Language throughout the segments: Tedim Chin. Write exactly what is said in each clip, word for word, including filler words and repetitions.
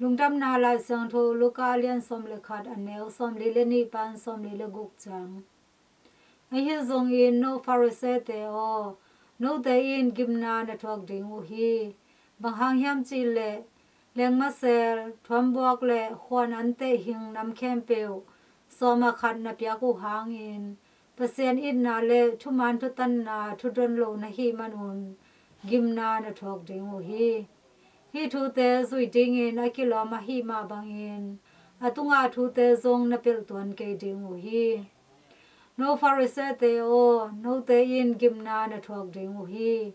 Lungdamna Lai Siangtho Luka a lian sawm le khat, a neu sawmli le nih pan sawmli le guk ciang. Ahi zongin no Pharisee-te aw, note in gimna na thuak ding uh hi. Bang hang hiam cih leh lengmasel, thuambuak le khuan anteh hing nam khempeuh sawma khat na piak uh hangin Pasian itna le thuman thutanna thudon lo na hih manun gimna na thuak ding uh hi. Hih thute zui dingin a kilawm ahih mah bangin a tunga thute zong na pelh tuan kei ding uh hi. No Pharisee-te aw, note in gimna na thuak ding uh hi.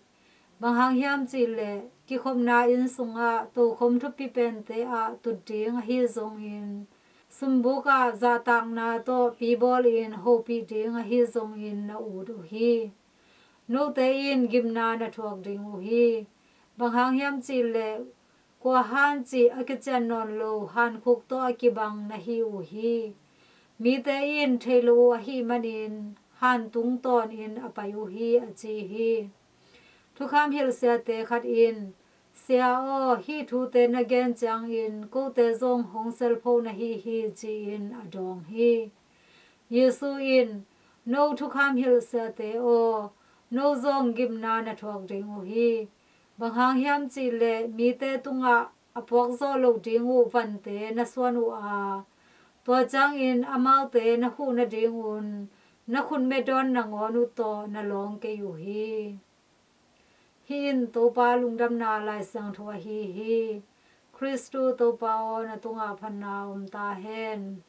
Bang hang hiam cih leh kikhopna inn sungah tokhom thupi pente ah tut ding ahi zongin sumbuk ah zahtakna tawh pi bawlin hopih ding ahi zongin na ut uh hi. Note in gimna na thuak ding uh hi. Bang hang hiam cih leh kua han cih a kician nawn lo hankhuk tawh a kibang na hi uh hi. Mite in thei lo uh ahih manin han tungtawnin a pai uh hi, a ci hi. Thukham hilh siate khat in, Sia aw, hih thute na gen ciangin kote zong hong selpho na hi hi, ci-in a dawng hi. Jesu in, No thukham hilh siate aw, no zong gimna na thuak ding uh hi. Bang hang hiam cih leh mite tungah a puakzawh loh ding uh vante na suan uh a, tua ciangin amaute na huh nadingun na khutme dawn nangawn uh tawh na lawng kei uh hi. Hih in Topa Lungdamna Lai Siangtho ahi hi. Khristu Topa aw, na tungah phatna om ta hen.